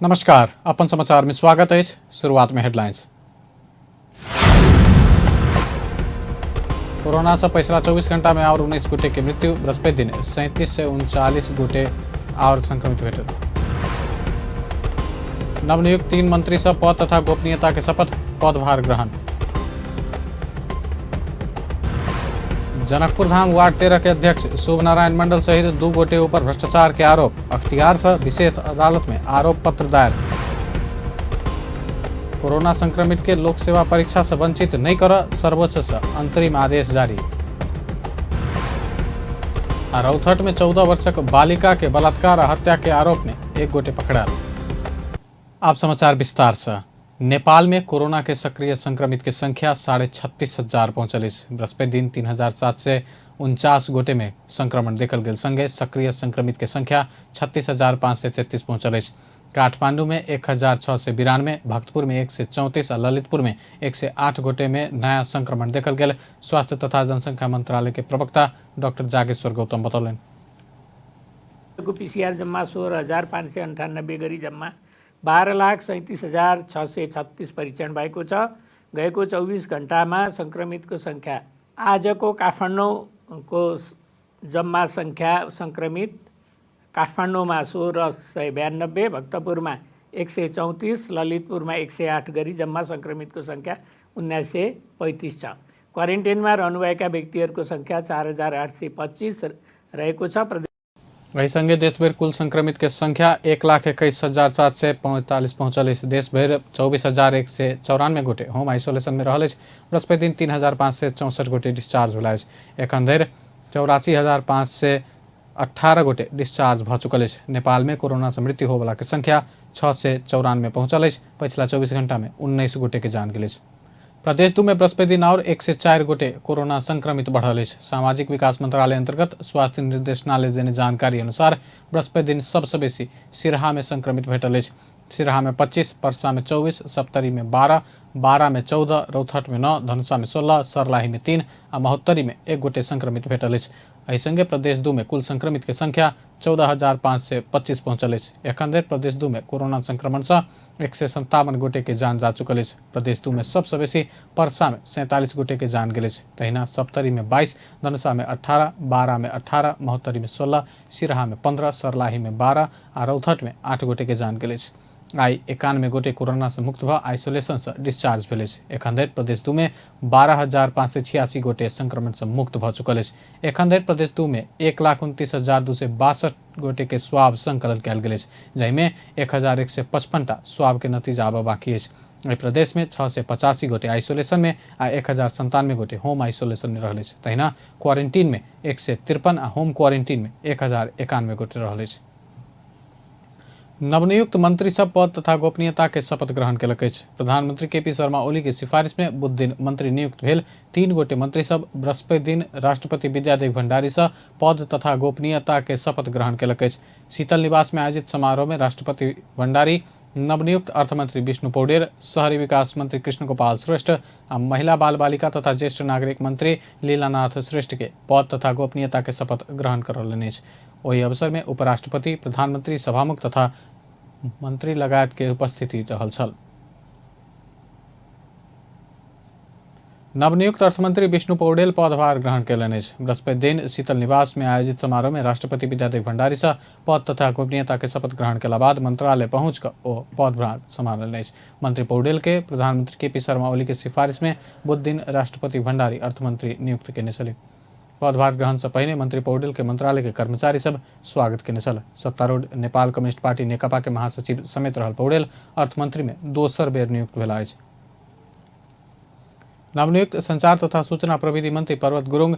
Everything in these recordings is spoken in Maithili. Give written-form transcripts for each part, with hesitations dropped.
नमस्कार, अपन समाचार में स्वागत है। शुरुआत में हेडलाइंस। कोरोना से पिछला 24 घंटा में और 19 गोटे के मृत्यु। बृहस्पति दिन 3739 गोटे और संक्रमित भेटल। नवनियुक्त 3 मंत्री सब पद तथा गोपनीयता के शपथ, पदभार ग्रहण। जनकपुर धाम वार्ड 13 के अध्यक्ष शुभ नारायण मंडल सहित 2 गोटे ऊपर भ्रष्टाचार के आरोप। अख्तियार से विशेष अदालत में आरोप पत्र दायर। कोरोना संक्रमित के लोक सेवा परीक्षा से वंचित नहीं कर सर्वोच्च से अंतरिम आदेश जारी। आ रौथट में 14 वर्षक बालिका के बलात्कार आ हत्या के आरोप में 1 गोटे पकड़ायल। आप समाचार विस्तार से। नेपाल में कोरोना के सक्रिय संक्रमित के संख्या 36,500 पहुंचल अछि। बृहस्पति दिन 3,749 गोटे में संक्रमण देखल गेल संगे सक्रिय संक्रमित के संख्या 36,533 पहुंचल अछि। काठमांडू में 1,692, भक्तपुर में 134 आ ललितपुर में 108 गोटे में नया संक्रमण देखल गेल। स्वास्थ्य तथा जनसंख्या मंत्रालय के प्रवक्ता डॉक्टर जागेश्वर गौतम बतौलनि। पीसीआर जम्मा 16,598 गरी जम्मा 12,37,636 परीक्षण भएको छ। गएको 24 घण्टामा संक्रमितको संख्या आजको काठमाडौँको जम्मा संख्या संक्रमित काठमाडौँमा 1,692, भक्तपुरमा 134, ललितपुरमा 108 गरी जम्मा संक्रमितको संख्या 1,935 छ। क्वारेन्टाइनमा रहनुभएका व्यक्तिहरूको संख्या 4,825 रहेको छ। एहि संगे देशभरि कुल संक्रमित के संख्या 1,21,745 पहुंचल अछि। देशभरि 24,194 गोटे होम आइसोलेशन में रहल अछि। बृहस्पति दिन 3,564 गोटे डिस्चार्ज भेल अछि। एखन धरि 84,518 गोटे डिस्चार्ज भऽ चुकल अछि। नेपाल में कोरोना से मृत्यु होबला के संख्या 694 पहुंचल अछि। पछिला 24 घंटा में 19 गोटे के जान गेल अछि। प्रदेश 2 में बृहस्पति दिन और 104 गोटे कोरोना संक्रमित बढ़ल अछि। सामाजिक विकास मंत्रालय अंतर्गत स्वास्थ्य निर्देशनालय देने जानकारी अनुसार बृहस्पति दिन सबसे बेसी सिरहा में संक्रमित भेटल अछि। सिरहा में 25, परसा में 24, सप्तरी में 12, बारा में 14, रौथट में 9, धनुषा में 16, सरलाही में 3 आ महोत्तरी में 1 गोटे संक्रमित भेटल अछि। एहि संगे प्रदेश 2 में कुल संक्रमित के संख्या 14,525 पहुंचल अछि। एखन धरि प्रदेश 2 में कोरोना संक्रमण से 157 गोटे के जान जा चुकल अछि। प्रदेश 2 में सबसे बेसी परसा में 47 गोटे के जान गेल अछि। तहिना सप्तरी में 22, धनुषा में 18, बारा में 18, महोत्तरी में 16, सिरहा में 15, सरलाही में 12 आ रौथट में 8 गोटे के जान गेल अछि। आइ 91 गोटे कोरोना से मुक्त भऽ आइसोलेशन से डिस्चार्ज भेल अछि। एखन धरि प्रदेश 2 में 12,586 गोटे संक्रमण से मुक्त भऽ चुकल अछि। एखन धरि प्रदेश 2 में 1,29,262 गोटे के स्वाब संकलन कयल गेल अछि, जाहिमे 1,155 टा स्वाब के नतीजा आबऽ बाकी अछि। एहि प्रदेश में 685 गोटे आइसोलेशन में आ 1,097 गोटे होम आइसोलेशन में रहल अछि। तहिना क्वारेंटीन में 153 आ होम क्वारेंटीन में 1,091 गोटे रहल अछि। नवनियुक्त मंत्री सब पद तथा गोपनीयता के शपथ ग्रहण केलक अछि। प्रधानमंत्री के पी शर्मा ओली के सिफारिश में बुध दिन मंत्री नियुक्त भेल 3 गोटे मंत्री सब बृहस्पति दिन राष्ट्रपति विद्यादेवी भंडारी से पद तथा गोपनीयता के शपथ ग्रहण केलक अछि। शीतल निवास में आयोजित समारोह में राष्ट्रपति भंडारी नवनियुक्त अर्थमंत्री विष्णु पौडेल, शहरी विकास मंत्री कृष्ण गोपाल श्रेष्ठ आ महिला बाल बालिका तथा ज्येष्ठ नागरिक मंत्री लीलानाथ श्रेष्ठ के पद तथा गोपनीयता के शपथ ग्रहण करौलनि अछि। ओहि अवसर में उपराष्ट्रपति, प्रधानमंत्री, सभामुख तथा मंत्री लगायत के उपस्थिति रहल छल। नवनियुक्त अर्थमंत्री विष्णु पौडेल पदभार ग्रहण कयलनि अछि। बृहस्पति दिन शीतल निवास में आयोजित समारोह में राष्ट्रपति विद्यादेवी भंडारी से पद तथा गोपनीयता के शपथ ग्रहण कयला बाद मंत्रालय पहुंच कऽ ओ पदभार सम्हारलनि अछि। मंत्री पौडेल के प्रधानमंत्री के पी शर्मा ओली के सिफारिश में बुध दिन राष्ट्रपति भंडारी अर्थमंत्री नियुक्त केने छलीह। पदभार ग्रहण से पहिने मंत्री पौडेल के मंत्रालय के कर्मचारी सब स्वागत केने छल। सत्तारूढ़ नेपाल कम्युनिस्ट पार्टी नेकपा के महासचिव समेत रहल पौडेल अर्थमंत्री में दोसर बेर नियुक्त भेला अछि। नवनियुक्त संचार तथा सूचना प्रविधि मंत्री पर्वत गुरुंग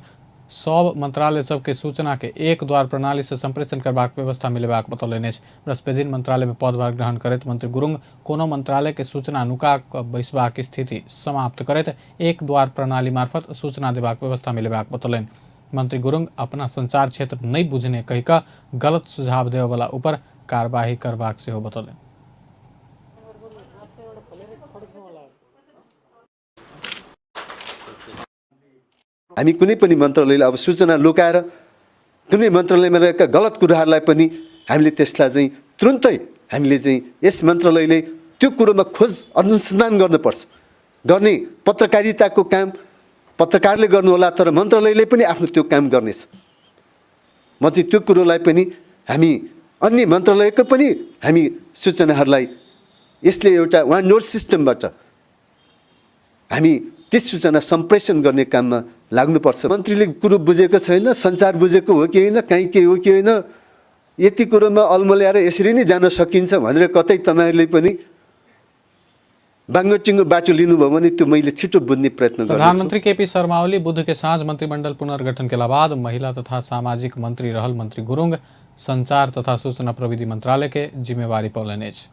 सब मंत्रालय सबके सूचना के एक द्वार प्रणाली से संप्रेषण करबाक व्यवस्था मिलेबाक बतौलनि अछि। बृहस्पति दिन मंत्रालय में पदभार ग्रहण करैत मंत्री गुरुंग कोनो मंत्रालय के सूचना नुका कऽ बैसबाक स्थिति समाप्त करैत एक द्वार प्रणाली मार्फत सूचना देबाक व्यवस्था मिलेबाक बतौलनि। मंत्री गुरुंग अपना संचार क्षेत्र नहि बुझने कहि कऽ गलत सुझाव देबऽवला ऊपर कार्यवाही करबाक सेहो बतौलनि। हामी कुनै पनि मन्त्रालयले अब सूचना लुकाएर कुनै मन्त्रालयमा रहेका गलत कुराहरूलाई पनि हामीले त्यसलाई चाहिँ तुरुन्तै हामीले चाहिँ यस मन्त्रालयले त्यो कुरोमा खोज अनुसन्धान गर्नुपर्छ। गर्ने पत्रकारिताको काम पत्रकारले गर्नुहोला, तर मन्त्रालयले पनि आफ्नो त्यो काम गर्नेछ। म चाहिँ त्यो कुरोलाई पनि हामी अन्य मन्त्रालयको पनि हामी सूचनाहरूलाई यसले एउटा वान डोर सिस्टमबाट हामी त्यस सूचना सम्प्रेषण गर्ने काममा लाग्नुपर्छ। मन्त्रीले कुरो बुझेको छैन, सञ्चार बुझेको हो कि होइन, काहीँ के हो कि होइन, यति कुरोमा अल्मल्याएर यसरी नै जान सकिन्छ भनेर कतै तपाईँहरूले पनि बाङ्गोटिङ्गो बाटो लिनुभयो भने त्यो मैले छिटो बुझ्ने प्रयत्न गर्छु। प्रधानमंत्री केपी शर्मा ओली बुध के साँझ मंत्रिमंडल पुनर्गठन के बाद महिला तथा सामाजिक मंत्री रहल मंत्री गुरुङ संचार तथा सूचना प्रविधि मंत्रालय के जिम्मेवारी पौलनि अछि।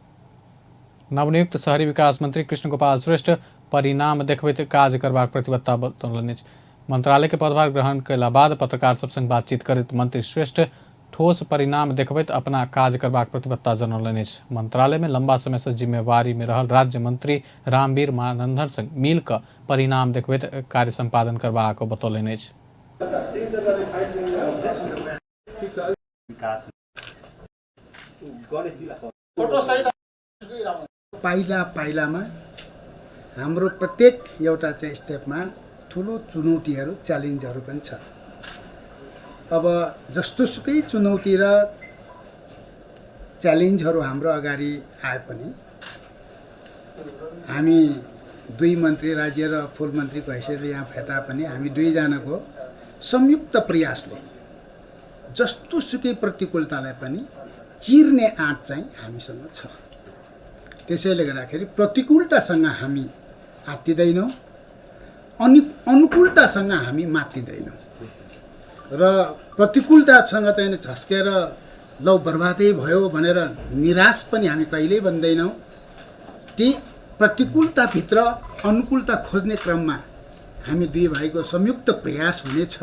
नवनियुक्त शहरी विकास मंत्री कृष्ण गोपाल श्रेष्ठ परिणाम देखबैत काज करबाक प्रतिबद्धता बतौलनि अछि। मंत्रालय के पदभार ग्रहण कयला बाद पत्रकार सब संग बातचीत करैत मंत्री श्रेष्ठ ठोस परिणाम देखबैत अपना काज करबाक प्रतिबद्धता जनौलनि अछि। मंत्रालय में लंबा समय से जिम्मेवारी में रहल राज्य मंत्री रामवीर मानंदर संग मिल कऽ परिणाम देखबैत कार्य सम्पादन करबाक बतौलनि अछि। पाइला पाइलामा हाम्रो प्रत्येक एउटा चाहिँ स्टेपमा ठुलो चुनौतीहरू, च्यालेन्जहरू पनि छ। अब जस्तोसुकै चुनौती र च्यालेन्जहरू हाम्रो अगाडि आए पनि हामी दुई मन्त्री, राज्य र फुल मन्त्रीको हैसियतले यहाँ भए तापनि हामी दुईजनाको संयुक्त प्रयासले जस्तोसुकै प्रतिकूलतालाई पनि चिर्ने आँट चाहिँ हामीसँग छ। त्यसैले गर्दाखेरि प्रतिकूलतासँग हामी आत्तिँदैनौँ, अनि अनुकूलतासँग हामी मात्तिँदैनौँ र प्रतिकूलतासँग चाहिँ झस्केर लौ बर्बादै भयो भनेर निराश पनि हामी कहिल्यै बन्दैनौँ। ती प्रतिकूलताभित्र अनुकूलता खोज्ने क्रममा हामी दुई भाइको संयुक्त प्रयास हुनेछ।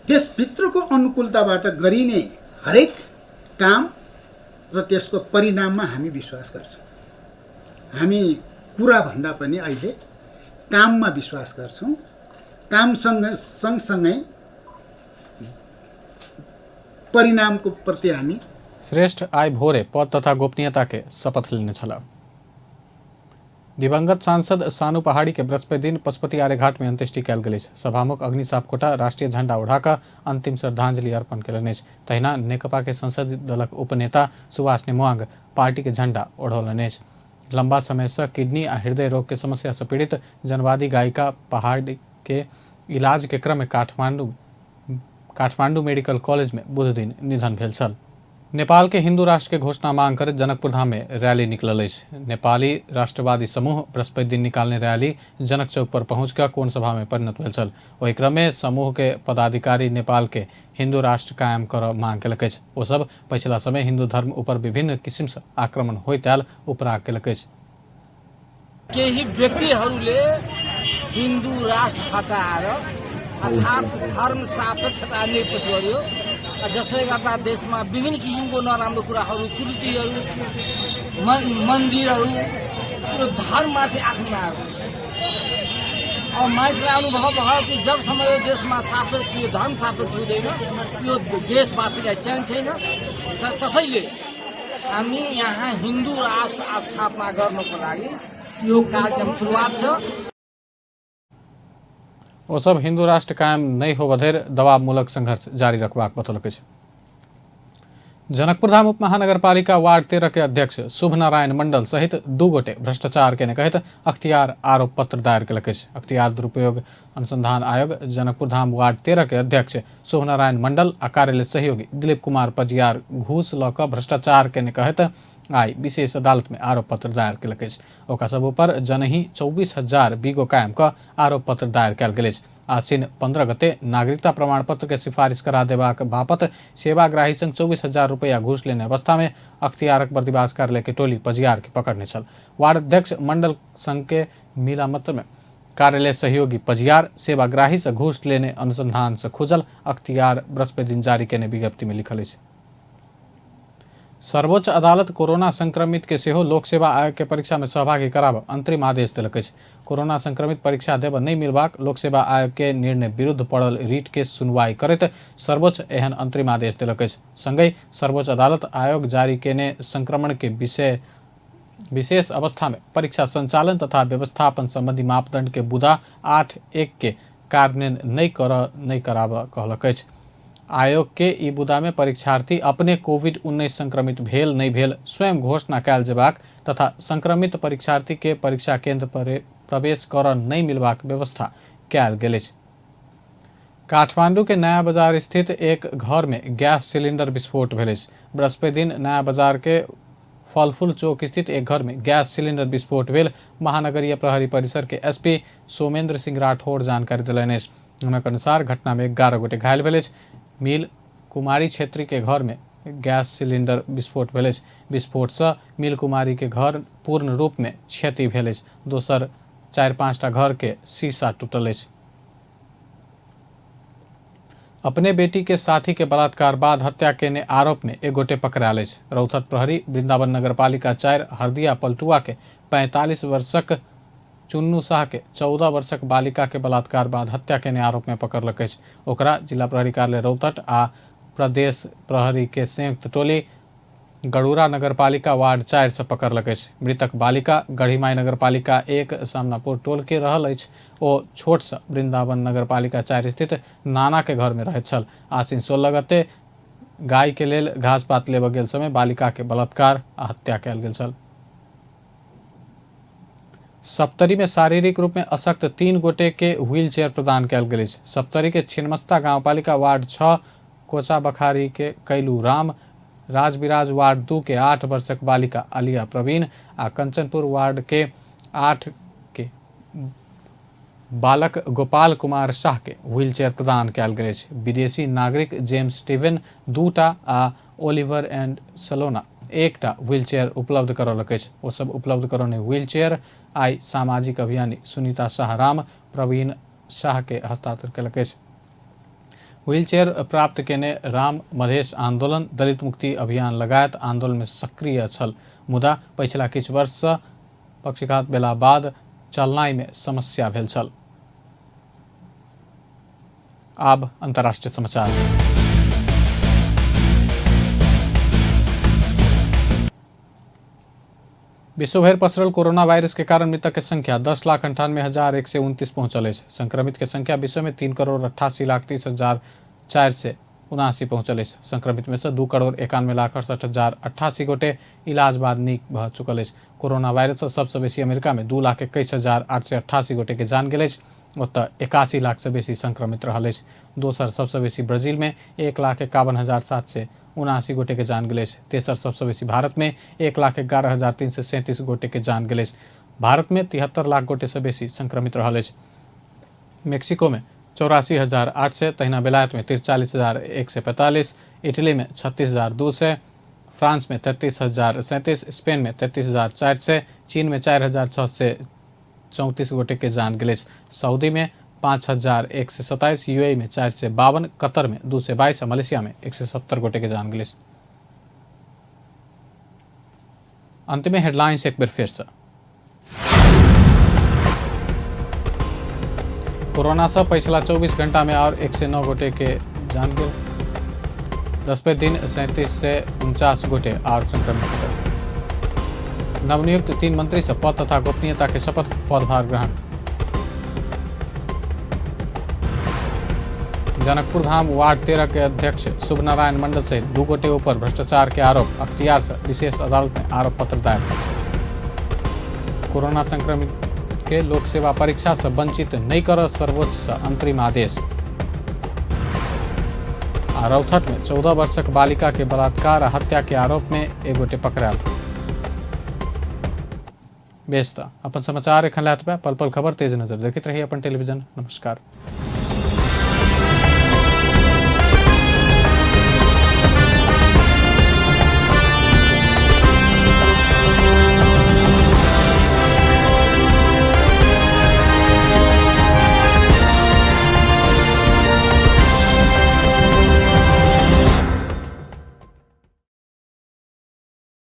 त्यसभित्रको अनुकूलताबाट गरिने हरेक काम र त्यसको परिणाममा हामी विश्वास गर्छौँ। हामी कुरा भन्दा पनि अहिले काममा विश्वास गर्छौँ। कामसँग सँगसँगै परिणामको प्रति हामी श्रेष्ठ आइ भोरे पद तथा गोपनीयता के शपथ लेने छलाह। दिवंगत सांसद सानू पहाड़ी के बृहस्पति दिन पशुपति आर्यघाट में अंत्येष्टि कयल गेल अछि। सभामुख अग्नि सापकोटा राष्ट्रीय झंडा ओढ़ाकऽ अंतिम श्रद्धांजलि अर्पण कयलनि अछि। तहिना नेकपा के संसदीय दलक उपनेता सुभाष नेमांग पार्टी के झंडा ओढ़ौलनि अछि। लंबा समय से किडनी आ हृदय रोग के समस्या से पीड़ित जनवादी गायिका पहाड़ी के इलाज के क्रम में काठमांडू मेडिकल कॉलेज में बुध दिन निधन भेल छल। नेपाल के हिंदू राष्ट्र के घोषणा मांग करैत जनकपुर धाम में रैली निकलल अछि। नेपाली राष्ट्रवादी समूह बृहस्पति दिन निकालने रैली जनक चौक पर पहुंच कऽ कोण सभा में परिणत भेल छल। ओहि क्रम में समूह के पदाधिकारी नेपाल के हिंदू राष्ट्र कायम करऽ मांग केलक अछि। ओ सब पछिला समय हिंदू धर्म ऊपर विभिन्न किसिम से आक्रमण होइत आयल उपराग केलक अछि। केही व्यक्तिहरूले हिन्दू राष्ट्र हटाएर अर्थात् धर्म सापेक्षता निर्देश गर्यो, जसले गर्दा देशमा विभिन्न किसिमको नराम्रो कुराहरू, कुरीतिहरू, मन्दिरहरू यो धर्ममाथि आक्रमण आएको छ। अब मानिसलाई अनुभव भयो कि जबसम्म यो देशमा सापेक्ष यो धर्म सापेक्ष हुँदैन यो देशवासीलाई चैन छैन। त्यसैले हामी यहाँ हिन्दू राष्ट्र स्थापना गर्नको लागि यो कार्यक्रम सुरुवात छ। ओ सब हिंदू राष्ट्र कायम नहीं होबऽ धरि दबावमूलक संघर्ष जारी रखबाक बतौलक अछि। जनकपुर धाम उप महानगरपालिका वार्ड 13 के अध्यक्ष शुभ नारायण मंडल सहित 2 गोटे भ्रष्टाचार केने कहैत अख्तियार आरोप पत्र दायर केलक अछि। अख्तियार दुरुपयोग अनुसंधान आयोग जनकपुर धाम वार्ड 13 के अध्यक्ष शुभ नारायण मंडल आ कार्यालय सहयोगी दिलीप कुमार पजियार घूस लऽ कऽ भ्रष्टाचार केने कहैत आइ विशेष अदालत में आरोप पत्र दायर केलक अछि। ओकरा सब ऊपर जनही 24,000 बीगो कायम कऽ आरोप पत्र दायर कयल गेल अछि। आश्विन 15 गते नागरिकता प्रमाण पत्र के सिफारिश करा देबाक बापत सेवाग्राही संग 24,000 रुपया घूस लेने अवस्था में अख्तियारक बर्दिवास कार्यालय के टोली पजियार के पकड़ने छल। वार्ड अध्यक्ष मंडल संघ के मिलामत में कार्यालय सहयोगी पजियार सेवाग्राही से घूस लेने अनुसंधान से खुजल अख्तियार बृहस्पति दिन जारी केने विज्ञप्ति में लिखल अछि। सर्वोच्च अदालत कोरोना संक्रमित के सेहो लोक सेवा आयोग के परीक्षा में सहभागी कराबऽ अंतरिम आदेश देलक अछि। कोरोना संक्रमित परीक्षा देबऽ नहि मिलबाक लोक सेवा आयोग के निर्णय विरुद्ध पड़ल रिट के सुनवाई करैत सर्वोच्च एहन अंतरिम आदेश देलक अछि। संगहि सर्वोच्च अदालत आयोग जारी केने संक्रमण के विषय विशेष अवस्था में परीक्षा संचालन तथा व्यवस्थापन संबंधी मापदंड के बुदा 8(1) के कार्यान्वयन नहि कराबऽ कहलक अछि। आयोग के ई बुदा में परीक्षार्थी अपने कोविड-19 संक्रमित भेल नहि भेल स्वयं घोषणा कयल जेबाक तथा संक्रमित परीक्षार्थी के परीक्षा केंद्र पर प्रवेश करऽ नहि मिलबाक व्यवस्था कयल गेल अछि। काठमांडू के नया बाजार स्थित एक घर में गैस सिलेंडर विस्फोट भेल अछि। बृहस्पति दिन नया बाजार के फलफूल चौक स्थित एक घर में गैस सिलेंडर विस्फोट भेल महानगरीय प्रहरी परिसर के एसपी सोमेंद्र सिंह राठौर जानकारी देलनि अछि। हुनक अनुसार घटना में 11 गोटे घायल भेल अछि। मिल कुमारी छेत्री के घर में गैस सिलेंडर विस्फोट भेल अछि। विस्फोट से मिल कुमारी के घर पूर्ण रूप में क्षति भेल अछि। दोसर 4-5 टा घर के शीशा टूटल अछि। अपने बेटी के साथी के बलात्कार बाद हत्या केने आरोप में एक गोटे पकड़ायल अछि। रौथट प्रहरी वृंदावन नगरपालिका 4 हरदिया पलटुआ के 45 वर्षक चुन्नू शाह के 14 वर्षक बालिका के बलात्कार बाद हत्या केने आरोप में पकड़लक अछि। ओकरा जिला प्रहरी कार्यालय रौथट आ प्रदेश प्रहरी के संयुक्त टोली गड़ूरा नगरपालिका वार्ड 4 से पकड़लक अछि। मृतक बालिका गढ़ीमाई नगरपालिका 1 सामनापुर टोल के रहल अछि। ओ छोट से वृंदावन नगरपालिका 4 स्थित नाना के घर में रहैत छल। आश्विन 16 गते गाय के लेल घास पात लेबऽ गेल समय बालिका के बलात्कार आ हत्या कयल गेल छल। सप्तरी में शारीरिक रूप में अशक्त 3 गोटे के व्हील चेयर प्रदान कयल गेल अछि। सप्तरी के छिन्नमस्ता गांवपालिका वार्ड 6 कोचा बखारी के कैलू राम, राजविराज वार्ड 2 के 8 वर्षक बालिका अलिया प्रवीण आ कंचनपुर वार्ड के 8 के बालक गोपाल कुमार शाह के व्हील चेयर प्रदान कयल गेल अछि। विदेशी नागरिक जेम्स स्टीवन 2टा आ Oliver and Salona 1टा wheel chair उपलब्ध करौलक अछि। ओ सब उपलब्ध करौने व्हील चेयर I सामाजिक अभियानी सुनीता शाह राम प्रवीण शाह के हस्तांतरण कयलक अछि। व्हील चेयर प्राप्त केने राम मधेश आंदोलन, दलित मुक्ति अभियान लगायत आंदोलन में सक्रिय छल, मुदा पछिला किछु वर्ष से पक्षघात भेला बाद चलनाई में समस्या भेल छल। आब अंतर्राष्ट्रीय समाचार। विश्वभरि पसरल कोरोना वायरस के कारण मृतक के संख्या 10,98,129 पहुंचल अछि। संक्रमित के संख्या विश्व में 3,88,30,479 पहुंचल अछि। संक्रमित में से 2,91,68,088 गोटे इलाज बाद नीक भऽ चुकल अछि। कोरोना वायरस से सबसे बेसी अमेरिका में 2,21,888 गोटे के जान गेल अछि। ओतऽ 81 लाख से बेसी संक्रमित रहल अछि। दोसर सबसे बेसी ब्राजील में 1,51,779 गोटे के जान गेल अछि। तेसर सबसे बेसी भारत में 1,11,337 गोटे के जान गेल अछि। भारत में 73 लाख गोटे से बेसी संक्रमित रहल अछि। मेक्सिको में 84,800, तहिना बेलायत में 43,145, इटली में 36,200, फ्रांस में 33,037, स्पेन में 33,400, चीन में 4,634 गोटे के जान गेल अछि। सऊदी में 5,127, यूएई में 452, कतर में 222 आ मलेशिया में 170 गोटे के जान गेल अछि। अंत में हेडलाइंस एक बेर फिर से। कोरोना से पिछला 24 घंटा में और 109 गोटे के जान गेल। बृहस्पति दिन 3749 गोटे और संक्रमित भेटल। नवनियुक्त 3 मंत्री से पद तथा गोपनीयता के शपथ, पदभार ग्रहण। जनकपुर धाम वार्ड 13 के अध्यक्ष शुभ नारायण मंडल सहित 2 गोटे ऊपर भ्रष्टाचार के आरोप, अख्तियार से विशेष अदालत में आरोप पत्र दायर। कोरोना संक्रमित के लोक सेवा परीक्षा से वंचित नहीं कर सर्वोच्च से अंतरिम आदेश। आ रौथट में 14 वर्षक बालिका के बलात्कार आ हत्या के आरोप में एक गोटे पकड़ायल। बेस त अपन समाचार एखन लए पल पल खबर तेज नजर देखैत रही अपन टेलीविजन। नमस्कार।